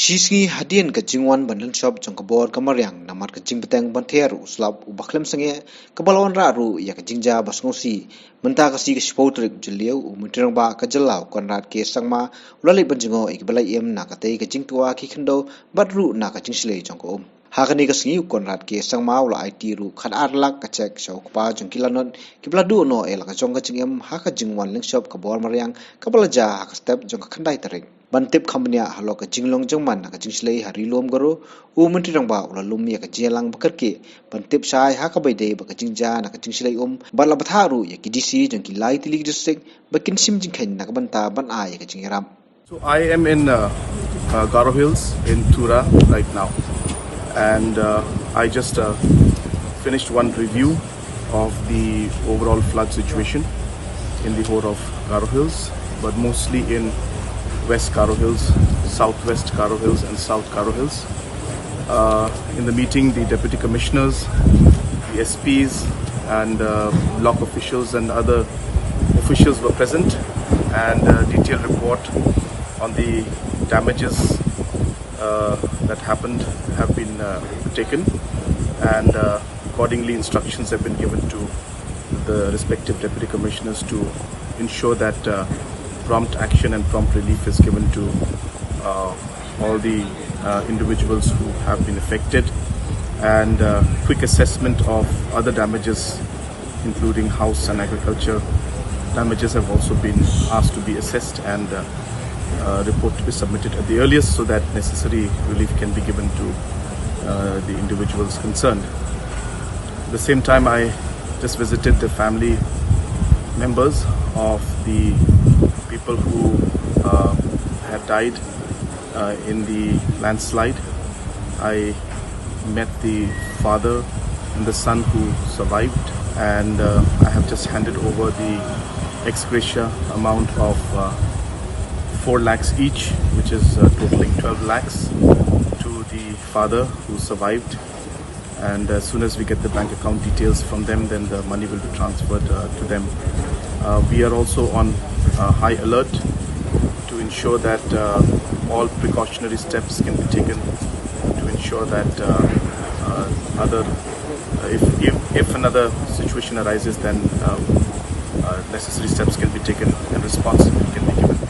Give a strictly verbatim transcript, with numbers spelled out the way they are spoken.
Shi sngi hadien ka jingwan ban lynshop jong ka bor ka mariang namar ka jingbteng ban ther u slap u bakhlem sangeh, kaba la wanrah ruh ïa ka jingjia ba sngewsih. Mynta ka sngi ka shiphew tarik u Jylliew, u Myntri Rangbah ka jylla u Conrad K Sangma u la leit ban jngoh ïa kiba la im na katei ka jingtwa ki khyndew bad ruh na ka jingshlei jong ka um. Ha kane ka sngi u Conrad K Sangma u la aiti ruh khatar lak ka cheque sha u kpa jong ki lanot kiba la duh noh ïa la ka jong ka jingim ha ka jingwan lynshop ka bor mariang kaba la jia ha ka step jong ka khyndai tarik. Ban tip kham bniah halor ka jinglong jong man na ka jingshlei ha Ri Lum Garo, u Myntri Rangbah u la lum ïa ka jingïalang ba kyrkieh ban tip shai ha kaba ïadei bad ka jingjia na ka jingshlei um bad la bthah ruh ïa ki D C jong ki lai tylli ki district ba kin shim jingkheiñ na ka bynta ban ai ïa ka jingïarap. So I am in uh, uh, Garo Hills in Tura right now, and uh, I just uh, finished one review of the overall flood situation in the whole of Garo Hills, but mostly in West Garo Hills, Southwest Garo Hills, and South Garo Hills. Uh, in the meeting, the deputy commissioners, the S Ps, and uh, block officials and other officials were present, and a detailed report on the damages uh, that happened have been uh, taken, and uh, accordingly, instructions have been given to the respective deputy commissioners to ensure that uh, prompt action and prompt relief is given to uh, all the uh, individuals who have been affected, and uh, quick assessment of other damages, including house and agriculture damages, have also been asked to be assessed and uh, uh, report to be submitted at the earliest so that necessary relief can be given to uh, the individuals concerned. At the same time, I just visited the family members of the people who uh, had died uh, in the landslide. I met the father and the son who survived, and uh, I have just handed over the ex gratia amount of uh, four lakhs each, which is uh, totaling twelve lakhs, to the father who survived. And as soon as we get the bank account details from them, then the money will be transferred uh, to them. Uh, we are also on uh, high alert to ensure that uh, all precautionary steps can be taken to ensure that uh, uh, other, uh, if, if, if another situation arises, then uh, uh, necessary steps can be taken and response can be given.